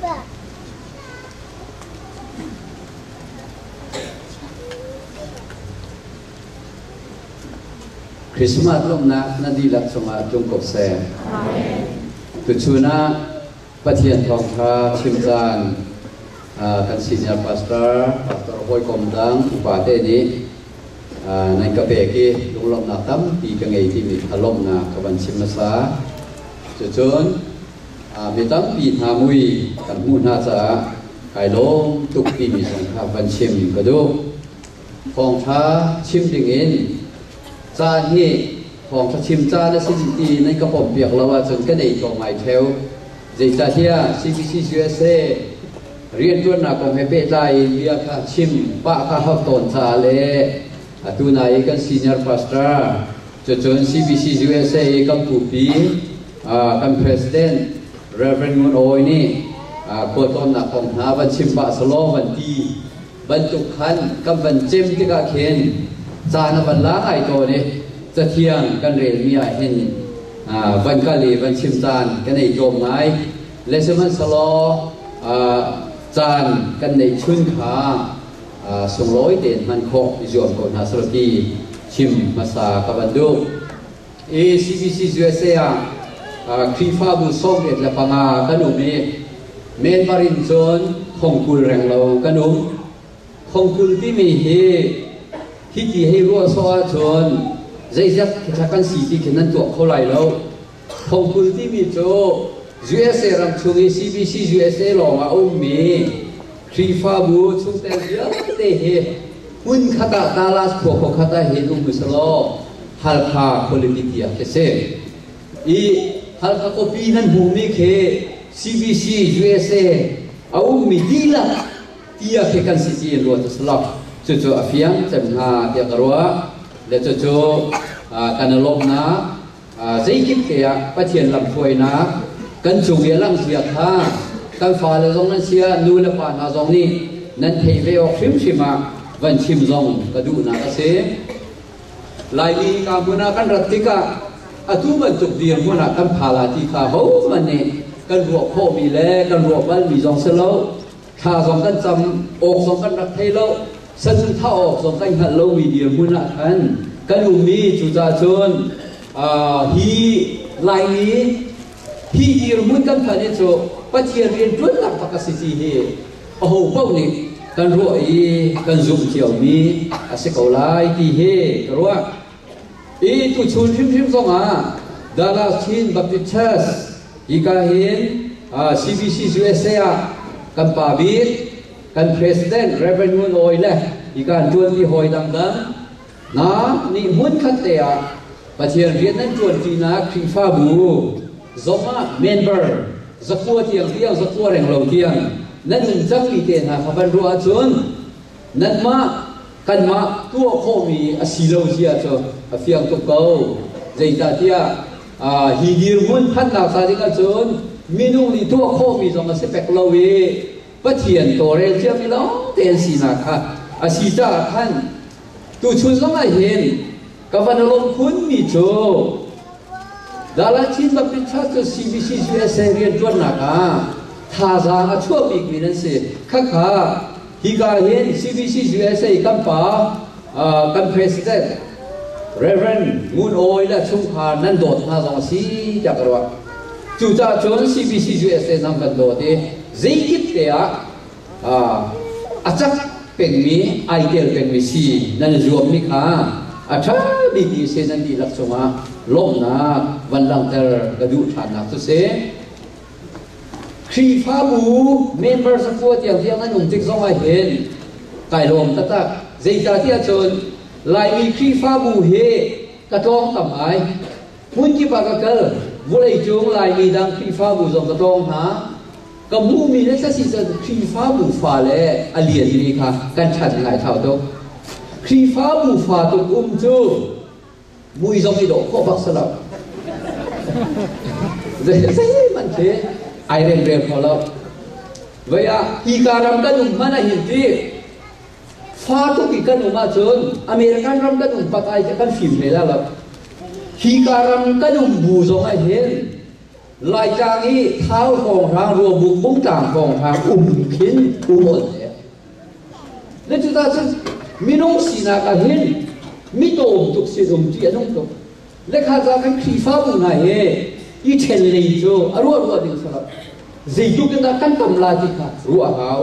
Christmas lawmhnak na dihlak cungah tlung ko seh. Tuchun ah Pathian thawngṭha chim caan kan senior pastor, pastor hawikom dang upa te nih nan ka pek i lunglawmhnak tampi ka ngei timi kha lawmhnak ka van chim hmasa. Cucun mi tampi hna mui kan hmuh hna caah kai lawm tuk timi zong kha van chim ka duh. Thawngṭha chim dingin caan hi thawngṭha chim caan a si ti nan ka pompiak lo ahcun kan ei ko ngai ṭheo. Zeicahtiah CBC USA rianṭuannak kong he pehtlai in bia kha chim pah kha hau tawn caah le atu nai i kan senior pastor cucun CBC USA i kan pupi kan president Reverend Ngun Awi nih khualtlawnnak kong hna van chim pah selaw van ti bantuk khan kan van cem tikah khin caan a van la ngai tawn i cathiang kan relmi ah hin van kal i van chim caan kan ei tlawm ngai le sihmanhsehlaw caan kan neih chun kha sunglawi tein hman khawh i zuam ko hna selaw ti chim hmasa ka van duh. I CBC USA ah Khrihfabu 75 kan um i Myanmar in cun 20 reng lo kan um. 20 timi hi hiti hei ruah sawh ahcun zeizat khi kan si ti khi nan tuak kho lai lo. 20 timi cu USA ram chung i CBC USA lawng ah a ummi Khrihfabu chungtel vialte hi hmun khat ah Dallas khua khuakhat ah hin um usalaw Halkha khualipi tiah khi si. I Halkha khuapi nan hmuhmi khi CBC USA a ummi dihlak tiah khi kan si ti in ruat usalaw cucu a fiang cem hnga tiah ka ruah. Le cucu kan i lawmhnak Zeikip te ah Pathian lamhruainak kan cung i a langhzia kha kan fale zong nan si ah nu le pa hna zong nih nan theih ve awk hrimhrim ah van chim zong ka duhnak a si. Laimi hika hmun ah kan rat tikah atu bantuk dirhmun ah kan pha la ti kha hohmanh nih kan ruah khawhmi le kan ruah balmi zong si lo. Thla zong kan cam awk zong kan rak thei lo. Saduhthah awk zong kan hngalh lomi dirhmun ah khan kan um i cucaah cun hi Laimi hi dirhmun kan phanh hi cu Pathian rian ṭuannak bak a si ti hi aho paoh nih kan ruah i kan zumh ciomi a si ko lai ti hi ka ruah. I tuchun hrimhrim zongah Dallas Chin Baptist Church hika hin CBC USA ah kan pa bik kan president Reverend Ngun Awi le hika an ṭuanmi hawi dangdang hna nih hmunkhat te ah Pathian rian nan ṭuanṭinak Khrihfabu zongah member 9 tiang tiang 9 reng lo tiang nan um cangmi te hna kha van ruah ahcun nanmah kanmah tuah khawhmi a si lo zia cu a fiang tuk ko. Zeicahtiah hi dirhmun phannak ca ding ahcun minung nih tuah khawhmi zong a si pek lo i Pathian tawlrel ciami lawng te an sinak kha a si caah khan tuchun zong ah hin ka van a lawm khunmi cu Dallas Chin Baptist Church cu CBC USA rianṭuannak ah thazaang a chuah bikmi nan si. Khakha hika hin CBC USA kan pa kan president Reverend Ngun Awi le chungkhar nan dawt hna zong a si tiah ka ruah. Cucaah cun CBC USA zong kan dawt i zeikip te ah a cak pengmi ai tel pengmi si nan i zuammi kha a ṭha bikmi si nan dihlak cungah lawmhnak van langhter ka duh ṭhannak cu si. Khrihfabu member 9 tiang tiang an um tik zongah hin kai lawm taktak. Zeicahtiah cun Laimi Khrihfabu hi ka tlawng tam ai. Hmun kip ah ka kal. Vawleicung Laimi dang Khrihfabu zong ka tlawng hna. Ka hmuhmi le thlasi cun Khrihfabu fale a lianmi kha kan ṭhan ngai thau tuk. Khrihfabu fa tuk um cu mui zong i dawh khawh bak si lo. Zeihmanh khi ai remrem kho lo. Vei ah hika ram kan um hmanh ah hin ti fa tuk i kan um ahcun American ram kan um pat ai kan fim hle la lo. Hika ram kan um bu zong ah hin. Laitlang i Thau hrawnghrang Ruabuk Bungtlang hrawnghrang um khin um ol le. Le cuta cun minung sinak ah hin mi tawm tuk sinum ṭih a nung tuk. Le kha ca kan Khrihfabu hna hi i ṭhen lei cu a ruah ruah ding si lo. Zeitluk in dah kan tam la ti kha ruah a hau.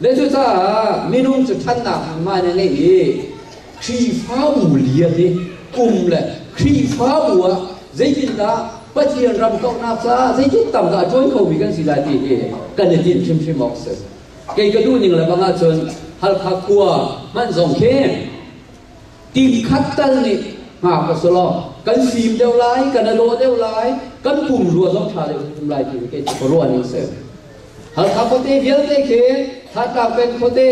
Le cucaah minung cu ṭhannak hma na ngeih i Khrihfabu lian i um le Khrihfabu ah zeitindah Pathian ram kauhnak caah zeitin tam dah a ṭuan khomi kan si lai ti hi kan i tinh hrimhrim awk a si. Kei ka duh ning le bang ahcun Halkha khua hmanh zong khi tingkhat tal nih hngak ka si law kan fim deuh lai, kan i dawh deuh lai, kan pumrua zong ṭha deuh hrim lai ti hi kei cu ka ruah ning a si. Halkha khuate vialte khi Thantlang peng khuate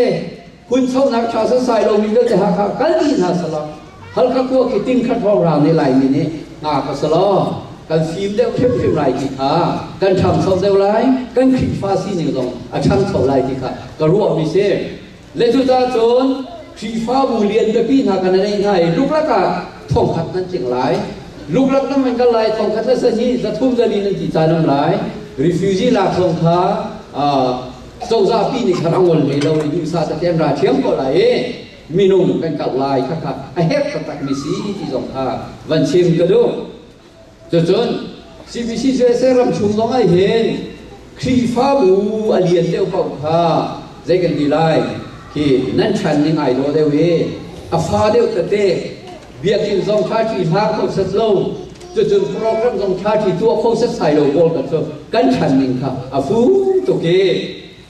hunchonak ṭha sasai lomi vialte Hakha kal dih hna selaw Halkha khua khi tingkhat hrawnghrang nih Laimi nih hna ka selaw kan fim deuh hrimhrim lai ti kha kan ṭhangcho deuh lai, kan Khrihfa sining zong a ṭhangcho lai ti kha ka ruahmi si. Le cucaah cun Khrihfabu lian pipi hna kan nei hna i luklak ah thongkhat nan tling lai. Luklak nan man kal lai thongkhat le sahnih zathum zali nan ti caan um lai. Refugee lak zong kha cozah pi nih khan a ngol hlei lo i duhsah tetem ra ṭhiam ko lai i minung kan kal lai khakha a herh taktak mi si ti zong kha van chim ka duh. Cucun CBC USA ram chung zong ah hin Khrihfabu a lian deuh paoh kha zei kan ti lai khi nan ṭhan ning ai daw deuh i a fa deuh tete biakinn zong ṭha ṭi hlang kho set lo cucun program zong ṭha ṭi tuah kho set sai lo pawl kan cu kan ṭhan ning kha a fu tuk i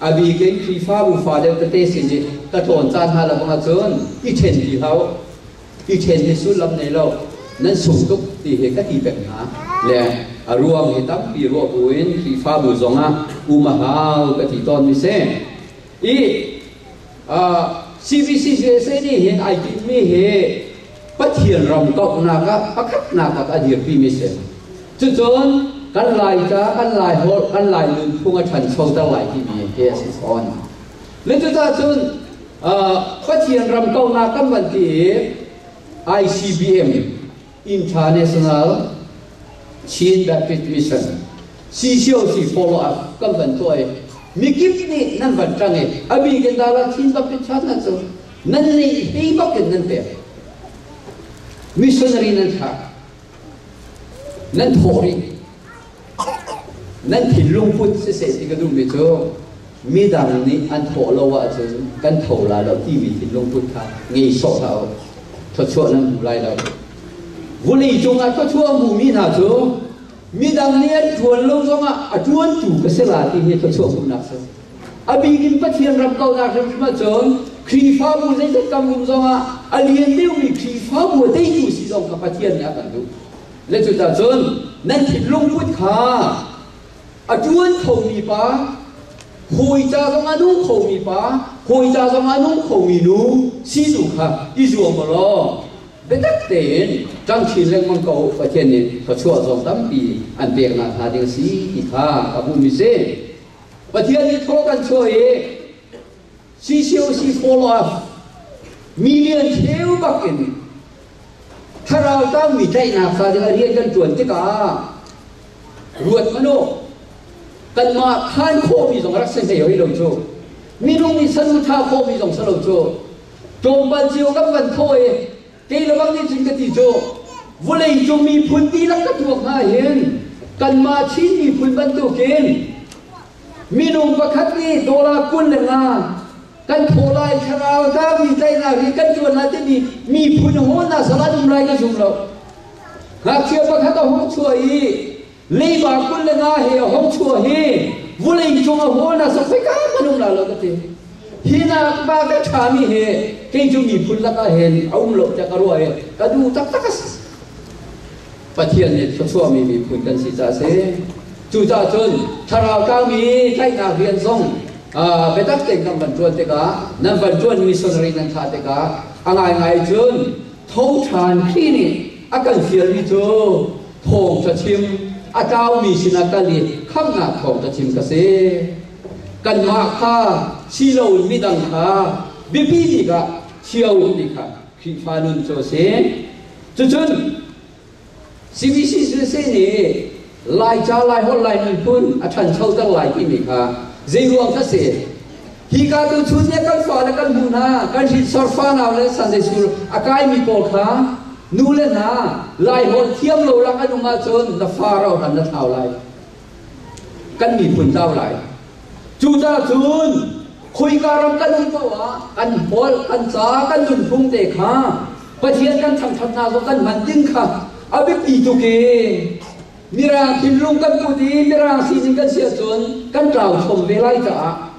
a bik in Khrihfabu fa deuh tete sin i ka tlawn caan hna lo bang ahcun i ṭhen ti hau i ṭhen hi sullam nei lo nan sung tuk ti hi ka ti peng hna le a ruang hi tampi ruah buin Khrihfabu zongah um a hau ka ti tawn mi si i CBC USA nih hin ai tinhmi hi Pathian ram kauhnak ah pakhatnak ah a dirpi mi si. Cucun kan Lai ca, kan Lai holh, kan Lai nunphung a ṭhanchoter lai timi hi a si fawn. Le cucaah cun Pathian ram kauhnak kan van ti i ICBM International Chin Baptist Mission CCOC follow up kan van tuah i mikip nih nan van ṭang i a bik in dala Chin Baptist Church na cu nan nih hi bak in nan pek missionary nan thlak nan thawh rih nan thinlung put siseh ti ka duhmi cu midang nih an thawh lo ahcun kan tho lai lo timi thinlung put kha ngei sawh hlah u thluachuah nan hmu lai lo vulei cungah thluachuah a hmumi hna cu midang nih an ṭuan lo zongah a ṭuantu ka si la ti hi thluachuah hmuhnak si a bik in Pathian ram kauhnak hrimhrim ahcun Khrihfabu zeizat kam um zongah a lian deuhmi Khrihfabu a teitu si zong kha Pathian nih a kan duh le cucaah cun nan thinlung put kha a ṭuan khomi pa hawi ca zong a nung khomi pa hawi ca zong a nung khomi nu si tu kha i zuam law biatak tein ṭang chin lengmang ko Pathian nih thluachuah zong tampi an peknak hnga ding si ti kha ka hmuhmi si. Pathian nih thaw kan chuah i CCOC follow up million cheu bak in thlarau tangmi tlaihnak ca ding a rian kan ṭuan tikah ruat hmanh u kanmah khan khawhmi zong rak si hlei hoi lo cu minung nih saduhthah khawhmi zong si lo cu tlawmpal cio kan van thawh i kei le bang nih cun ka ti cu vawlei cung miphun dihlak ka tuak hna hin kanmah Chin miphun bantukin minung pakhat nih dollar 25 kan thawh lai thlarau tami tlaihnak hi kan ṭuan lai timi miphun hawn ah salan um lai ka zum lo. Ngakchia pakhat a hung chuah i leiba 25 he a hung chuah hi vulei cung a hawn ah sakfek ah kan um la lo ka ti. Hi nak ba ka ṭhami he kei cu miphun lakah hin a um lo tiah ka ruah i ka duh taktak a si. Pathian nih thluachuahmi miphun kan si caah a si. Cucaah cun thlarau tlangmi tlaihnak rian zong biatak tein kan van ṭuan tikah nan van ṭuan missionary nan thlah tikah a ngaingai cun tho ṭhan Khrih nih a kan fialmi cu thawngṭha chim a tlaumi sinah kal i khamhnak thawngṭha chim ka si. Kanmah kha si loin midang kha biapi bik ah chia u ti kha Khrihfa nun cu a si. Cucun CBC nih Laica, Laiholh, Lai miphun a ṭhanchoter lai timi kha zeiruang kha si? Hi ka tu chun nih kan fale kan hmuh hna, kan hrinsor fanau le Sunday school a kaimi pawl kha nu le hna Laiholh thiam lo lak an um ahcun na fa rauhran na thlau lai. Kan miphun tlau lai. Cucaah cun khoika ram kan um paoh ah kan holh, kan ca, kan nunphung te kha Pathian kan thangṭhatnak zong kan hman ding kha a biapi tuk i Mirang thinlung kan put i Mirang sining kan si ahcun kan tlau chom ve lai caah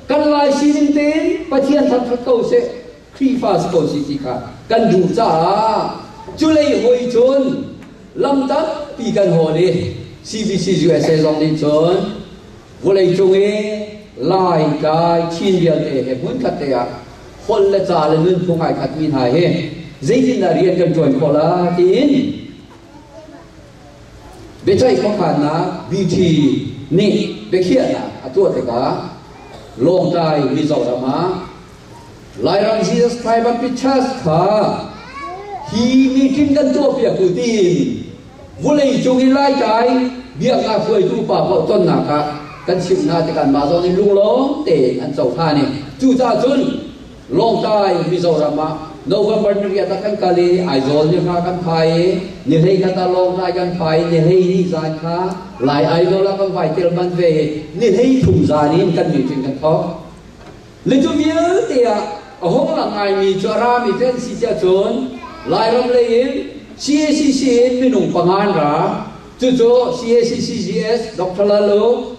kan Lai sining tein Pathian thangṭhat ko seh, Khrihfa si ko si ti kha kan duh caah culei hoi cun lam tampi kan hawl i CBC USA zong nih cun vawleicung i Lai tlai Chin vialte he hmunkhat te ah holh le ca le nunphung ai khatmi hna hi zeitindah rian kan ṭuan khawh la tiin biaceih khuakhannak BT nih biakhiahnak a tuah tikah Lawngtlai Mizoram ah Lairam Jesus Christ Baptist Church kha hi meeting kan tuahpiak u tiin vawleicung i Laitlai biaknak hruaitu pa paoh tonnak ah kan chimh hna tikah mah zawn in lunglawm tein an cohlan i cucaah cun Lawngtlai Mizoram ah November ni riat ah kan kal i Aizawl ni hra kan phai i ni 11 ah Lawngtlai kan phai i ni 12 zan kha Lai Aizawl ah kan vai tel man ve i ni 13 zan in kan meeting kan thawk. Le cu vialte ah a hung lang ngaimi cu a rami cu an si tiah cun Lairam lei in CACC in minung panga an ra. Cucu CACCGS Dr. Lalo,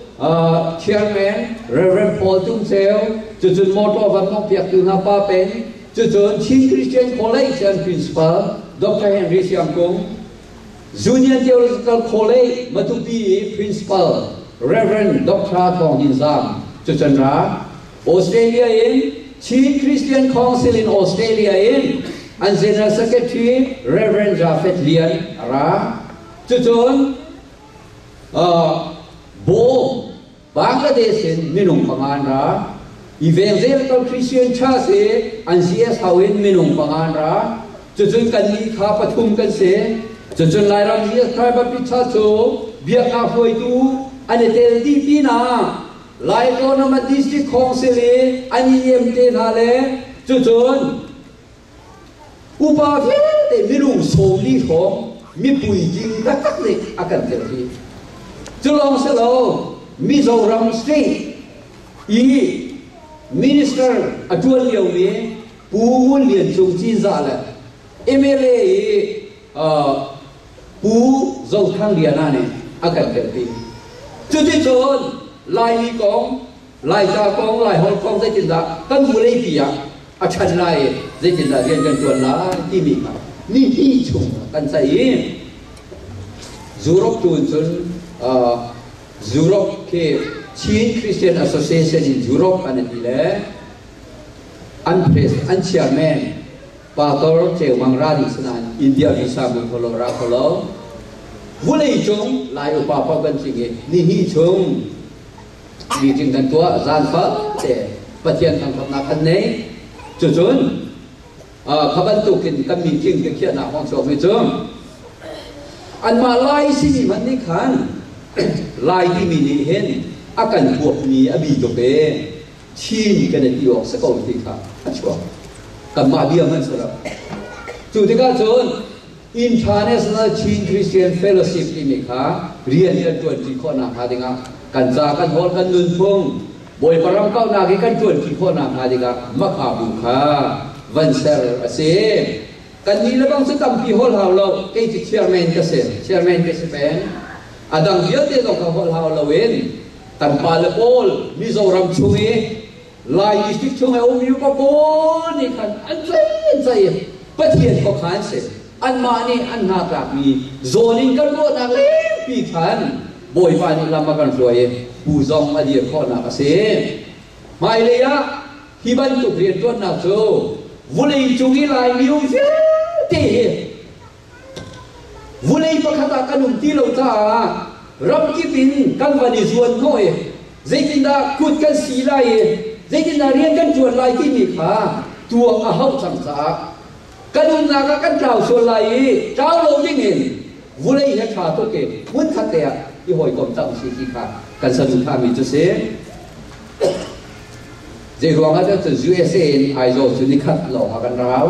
Chairman Reverend Paul Tum Ceu, cucun motor van mawngpiaktu hna Pa Peng, cucun Chin Christian College an Principal Dr. Henry Siang Kung, Junior Theological College Matupi i Principal Reverend Dr. Thawng Hnin Zam cucun ra. Australia in Chin Christian Council in Australia in an General Secretary Reverend Jafet Lian a ra. Cucun Bawm Bangladesh in minung panga an ra. Evangelical Christian Church i an CS ho in minung panga an ra. Cucun kannih kha pathum kan si. Cucun Lairam Jesus Christ Baptist Church cu biaknak hruaitu an i tel dih pinah Lai Autonomous District Council i an i em te hna le cucun upa vialte minung 40 hrawng mipui tling taktak nih a kan telpi. Cu lawng si lo, Mizoram state i minister a ṭuan liomi Pu Ngun Lian Cung Cinzah le MLA i Pu Zo Thang Liana nih a kan telpi. Cuticun Laimi kong, Laica kong, Laiholh kong zeitindah kan vawleipi ah a ṭhan lai i zeitindah rian kan ṭuan lai timi kha ni hnih chung kan ceih i Europe tu in cun Europe khi Chin Christian Association in Europe an ti le an press an chairman Pastor Ceu Mang ra ding sinain India visa mu kho lo ra kho lo vulei cung Lai upa paoh kan tling i ni hnih chung meeting kan tuah zan te Pathian thangthatnak kan nei. Cucun kha bantukin kan meeting ka khiahnak hong chuak mi cu anmah Lai simi hmanh nih khan Lai timi nih hin a kan huapmi a bi tuk e Chin kan i ti awk si ko ti kha a chuak. Kanmah bia hmanh si lo. Cu tikah cun International Chin Christian Fellowship timi kha rian kan ṭuanṭi khawhnak hnga dingah kan ca kan hawl kan nunphung Bawipa ram kauhnak i kan ṭuanṭi khawhnak hnga dingah Makha bu kha van ser a si. Kannih le bang cu tampi hawl hau lo, kei cu chairman ka si, chairman ka si peng. A dang vialte zong kha hawl hau loin kan pale pawl Mizoram chung i Lai district chung i a ummi upa pawl nih khan an ceih an ceih i Pathian khuakhan si anmah nih an hnatlakmi zawn in kan ruahnak lengpi khan Bawipa nih lam a kan hruai i pu zong a dir khawhnak a si. Hmailei ah hi bantuk rianṭuannak cu vawleicung i Laimi um vialte hi Vulei pakhat ah kan um ti lo caah ramkip in kan van i zuan hnawh i zeitindah kut kan si lai i zeitindah rian kan ṭuan lai timi kha tuak a hauh cang caah kan umnak ah kan tlau sual lai i tlau lo dingin vulei he ṭha tuk i hmunkhat te ah. I hawikom cang si ti kha kan saduhthahmi cu si. Zei ruangah dah cun USA in Aizawl cu nikhat lawng ah kan rau.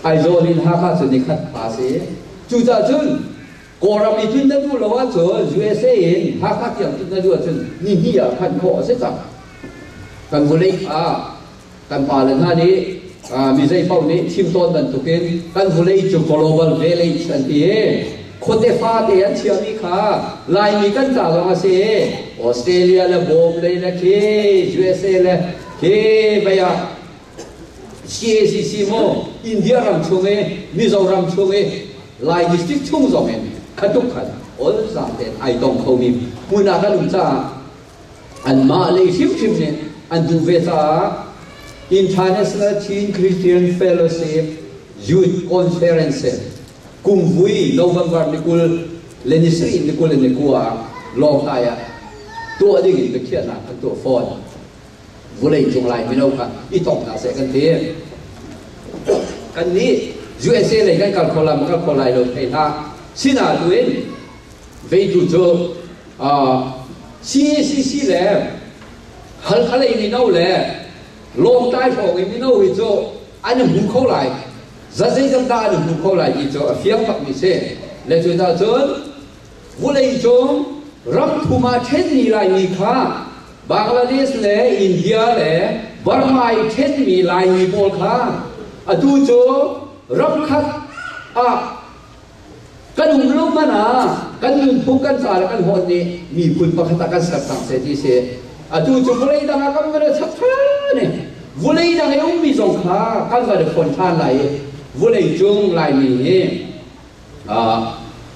Aizawl in Hakha cu nikhat kha si. Cucaah cun Kawlram i tlun na duh lo ahcun USA in Hakha tiang tlun na duh ahcun nihnih ah phanh khawh a si cang. Kan vawlei kha kan pale hna nih mi zei paoh nih chim tawn bantukin kan vawlei cu global village an ti i khuate fate an chiahmi kha Laimi kan ca zong a si. Australia le Bawm lei le khi USA le khi vei ah CACC maw India ram chung i Mizoram chung i Lai district chung zong in khatuk khan ol zam tein ai tong khomi hmun ah kan um caah anmah lei hrimhrim nih an duh ve caah International Chin Christian Fellowship Youth Conference kumvui November ni 20 le ni sarih ni 20 le ni kua ah Lawngtlai ah tuah ding in biakhiahnak an tuah fawn. Vawlei cung Lai mino kha i tong hna seh kan ti. Kan nih USA lei kan kal kho lai maw kal kho lai lo thei hlah. Sinain veitu cu CACC le Halkha lei mino le Lawngtlai hrawng i mino hi cu an i hmu kho lai. Zeizat dah an i hmu kho lai ti cu a fiang bakmi si. Le cucaah cun vawleicung ram thum ah ṭhenmi Laimi kha Bangladesh le India le Burma i ṭhenmi Laimi pawl kha atu cu ram khat ah kan um lo hmanh ah kan nunphung kan ca le kan hawn nih miphun pakhat ah kan ser cang seh ti si. Atu cu vawlei dang ah kan van i chap ṭhan i vawlei dang i ummi zong kha kan van i fon ṭhan lai i vawlei cung Laimi hi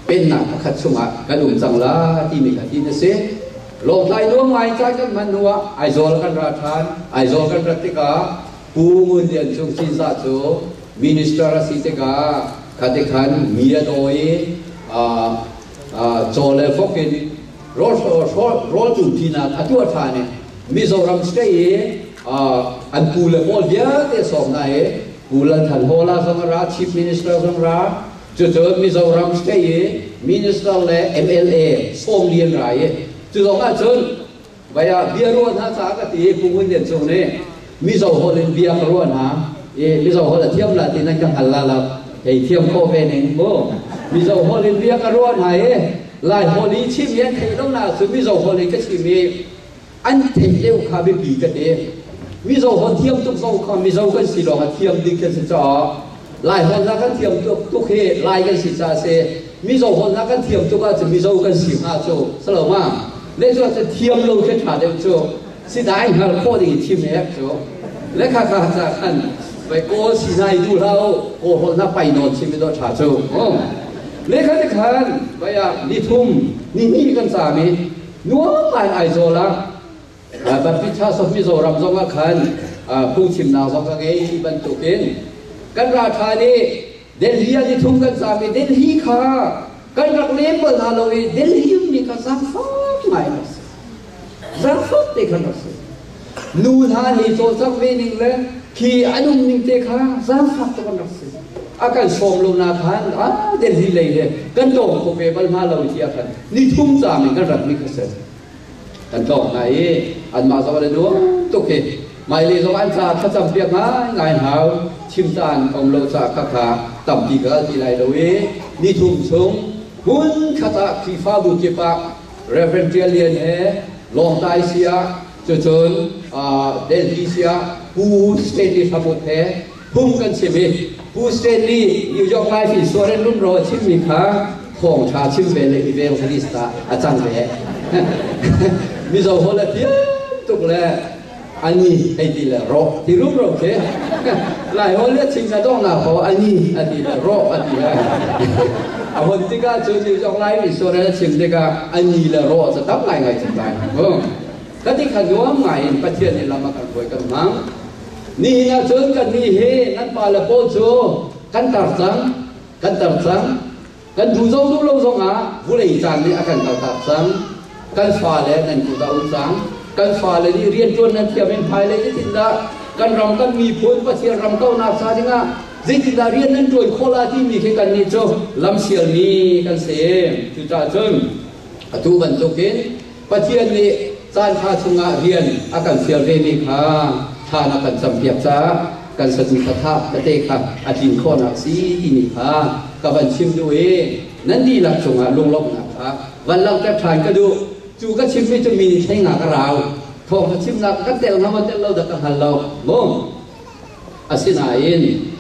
pennak pakhat chungah kan um cang la timi kha tin a si. Lawngtlai nuam ngai caan kan hman hnu ah Aizawl kan ra ṭhan. Aizawl kan rat tikah Pu Ngun Lian Cung Cinzah cu minister a si tikah khati khan mi a daw i caw le vok in rawl ṭunṭinak a tuah ṭhan i Mizoram state i an pu le pawl vialte sawm hna i Pu Lal Than Hawla zong a ra, Chief Minister zong ra. Cucun Mizoram state i minister le MLA 40 an ra i cu zong ahcun vai ah bia ruah hna caah ka ti i Pu Ngun Lian Cung nih Mizo holh in bia ka ruah hna i Mizo holh a thiam la ti nan ka hngal la lo hei thiam khawh ve ning mu. Mizo holh in bia ka ruah hna i Lai holh i chim i an theih lo na cun Mizo holh in ka chim i an theih lio kha biapi ka ti. Mizo holh thiam tuk zong kha Mizo kan si lawng ah thiam ding kan si caah Lai holh hna kan thiam tuk tuk hi Lai kan si caah si. Mizo holh hna kan thiam tuk ahcun Mizo kan si hnga cu si lo ma? Le cu ahcun thiam lo khi ṭha deuh cu. Si dai hngal khawh ding i thim ek cu. Le kha kha ca khan vai kawl si hna i duh hlah u, kawl holh hna pai nawn chim i dawh ṭha cu. Le kha ti khan vai ah ni thum ni hnih kan caam i nuam ngai Aizawl ah Baptist Church of Mizoram zong ah khan phungchimnak zong ka ngei bantukin kan ra ṭhan i Delhi ah nithum kan caam i Delhi kha kan rak lem bal hna lo i Delhi ummi kha zaangfak ngai an si. Zaangfak te khan rak si. Nu hna hi cawlcangh ve ning le khi an um ning te kha zaangfak tuk an rak si. A kan sawm lo na khan ah Delhi lei he kan tawng kho ve bal hna lo tiah khan nithum caam in kan rat mi kha si. Kan tlawng hna i anmah zong an i nuam tuk hi. Hmailei zong an ca thlacam piak ngaingai hau. Chim caan um lo ca kha kha tampi ka kal ti lai lo i nithum chung hmun khat ah Khrihfabu kip ah Reverend Ṭial Lian he Lawngtlai siah cucun Delhi siah Pu Stanley Hramut he phung kan chim i Pu Stanley New York Life Insurance rumro a chimmi kha thawngṭha chim ve le evangelist ah a cang ve. Mizo holh a thiam tuk le ani hei ti le rawh ti rumro khi Lai holh le chim na donghnak ho ani a ti le rawh a ti le a hon tikah cu New York Life Insurance a chim tikah ani le rawh cu tam ngaingai cang lai. Ka ti kha nuam ngai in Pathian nih lam a kan hruai kan hmang. Nihin ahcun kannih hi nan pale pawl cu kan tar cang, kan tar cang. Kan duh zong duh lo zongah vulei caan nih a kan kaltak cang. Kan fale nan kut ah um cang. Kan fale nih rianṭuan nan thiam in hmailei zeitindah kan ram kan miphun Pathian ram kauhnak ca dingah zeitindah rian nan ṭuan khawh la timi khi kannih cu lamsialmi kan si. Cucaah cun Atu bantukin Pathian nih caan ṭha chungah rian a kan fial vemi kha thla na kan campiak caah kan saduhthah tete kha a tlin khawhnak si timi kha ka van chim duh i nan dihlak cungah lunglawmhnak kha van langhter ṭhan ka duh. Cu ka chimmi cu mi nih thlei nga ka rau. Thawngṭha chimnak ka tel hnga maw tel lo dah ka hngal lo. Maw? Asinain.